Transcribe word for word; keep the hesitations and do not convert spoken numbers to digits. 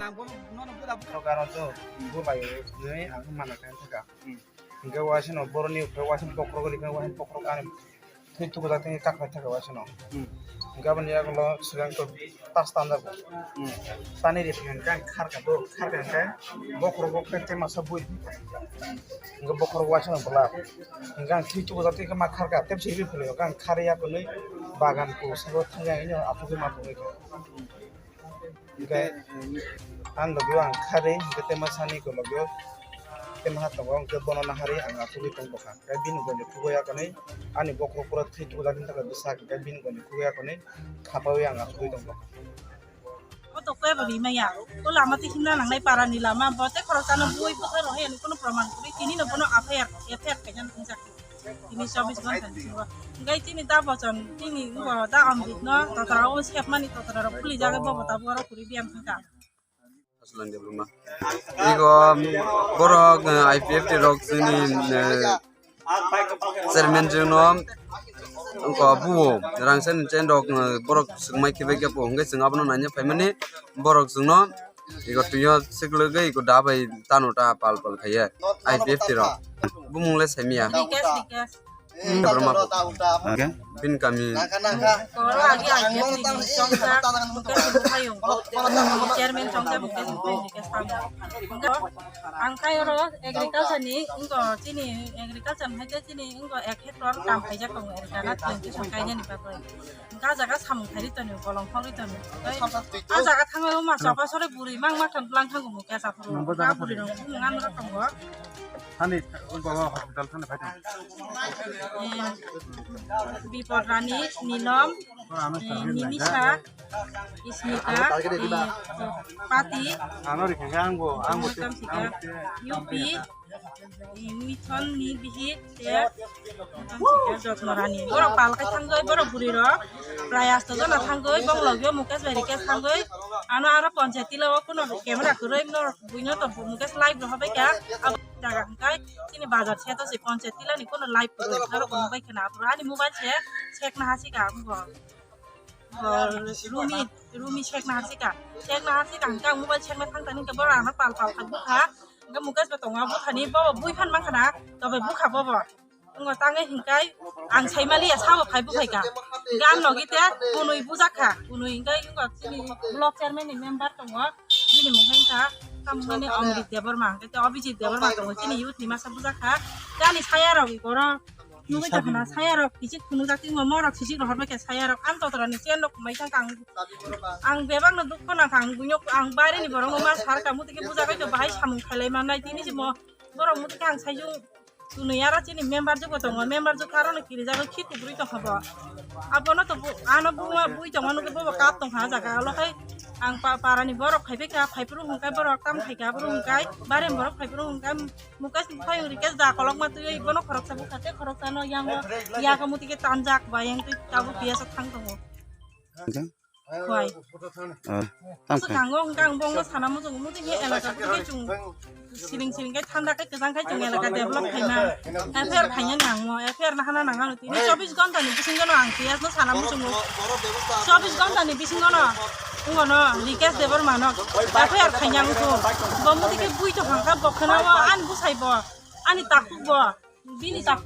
Ang bono, nono buda buda. Karon to, bo bai, nui ang mana kan thaka. Hmm. Hingke waisano boroni uphai waisano bokhorok rikha, waisano bokhorok ani thwi tubujaknai kak phai thaka waisano. Hmm. Hingke aboni yagulo swkang to tas tanjago. Hmm. Tani riphi hingke ang kharka do, kharka hingke bokhorok bo khe masa bui. Hingke bokhorok waisano bwla. Hingke ang thwi tubujaknai khe ma kharka, tebse riphi philio, hingke ang khari yakunui bagan ko sabo thangya hino aphugui ma thangui khe. Hingke ang logio ang kharwi, hingke tema sani ko logio tema ha tongo, hingke bono nahari ang asugwi tong bokha. Hingke bini goni thugo yakanai, ani bokhorok pura thwi tubujaknai thaka bwsak, hingke bini goni thugo yakanai khapaui ang asugwi tong bokha. O to kebo rimaya, o lama twi himna nangnai para ni lama, bo tei khorok chano bui bwkha rohai ani kono proman kwrwi, tini no bono F I R, F I R khaina nangjakha. Tini chobbish ghonta ni bisingo. Hingke tini da bochon, tini wngbo da Amrit no totra o sepmani totra rok khuli jagwi bobo tabuk oro kwrwi biyang thangkha. Aslan Debbarma. Ego borok, eh, I P F T rok chini, eh, chairman jwngno wngkha buo rangchak ni chain rok, eh, borok swkmai khibai khe po hwnkhe chwng abono naina phaimani borok chwngno Ego tuyo siklwgwi ego da bai tano ta pal pal khaiye. I P F T rok. Bumung le saimiya. Rikesh, Rikesh. Roma. Okay. Bin kami. Koro agi I P F T ni chongsa, Mukesh Mukhayung. Chairman chongsa Mukesh Mukhayung, Rikesh Tamo. Ang kai oro agriculture ni, ingo chini agriculture hai je chini ingo ek hectare kam khaijak tongo, eri kana twenty song kainani bagwi. Hingke ah jaga samung khairi tonwi bolong khogwi tonwi. Tei ah jaga thangwi ma choba sore bwrwi mang ma thang bwlang thango mukhe aphuru. Nungbo jaga ah bwrwi rok bumung ano rok tongo. Thani baba hospital thani phai thang. Eh, Bipod Rani, Nilom, eh, Nimisa, Ismita, eh, Pati. Ano rikha ang bo, ang bo. Mithon ni bihik tei jotno rani. Borok pal khai thangwi, borok bwrwi rok prai asto jona thangwi, bong logio Mukesh bai Rikesh thangwi. Ano aro ponchayati lo kuno camera kwrwi norok buino to Mukesh live rohor bai kha. Abo jaga hwnkhe chini bazar se to se ponchayati lani kuno live kwrwi norok buino bai khna. Ani mobile se sekna hasika wngkha. Rumi, Rumi sekna hasika. Sekna hasika hingke ang mobile sekna thang tani hingke borok ano pal pal khai bukha. Hingke Mukesh bo tongo bukhani bo bui phan mankha na, tobe bukha bobo. Wngkha tangwi hingke ang saimaliya sabo phai bukhai ka. Hingke ang logi te kunui bujak kha. Kunui hingke wngkha chini block chairman ni member tongo. Bini mung khe wngkha tamoni Amrit Debbarma, hingke Abhijit Debbarma tongo. Chini youth ni masa bujak kha. Ani saya rok ikoro. Nugui tongkha na saya rok kichik phunukjak tongmo, morok kichik rohor bai khe saya rok. Ang totora ni chen rok mai thang kang. Ang bebak no dukho nang kang, buino ang baire ni borok no ma sar ka muti khe bujak bai to bahai samung khailai mannai tini se mo borok muti khe ang sai jung tunui ara chini member jugo tongo, member jug aro no kiri jago khi kubri tongkha bo. Abono to bu-, ano buma bui tongma nugui bobo kap tongkha jaga alo khai ang pa-, para ni borok phai bai kha, phai phuru hung kai borok tam khai kha, phuru hung kai bare borok phai phuru hung kai. Mukesh ni bukhai uri ke da kolok ma twi bono khoroksa bukha te khoroksa no yang o yago muti ke tanjak ba yang twi tabuk biya sa thang tongo. Hwai. Ah, tam Aswk kha. Kango hwnkha ang bongno sana muchungo muti ke elaka muti ke chung siling siling ke thanda ke kwchang ke chung elaka develop khaima. F I R khaina nangmo, F I R na hana nang ano tini chobbish ghonta ni bisingo no ang P S no sana muchungo. Chobbish ghonta ni bisingo no. Wngkha no Rikesh Debbarma no F I R khaina wngkha. Bo muti ke bui to hangkha bo khna o ani bwsai bo. Ani takhuk bo, bini takhuk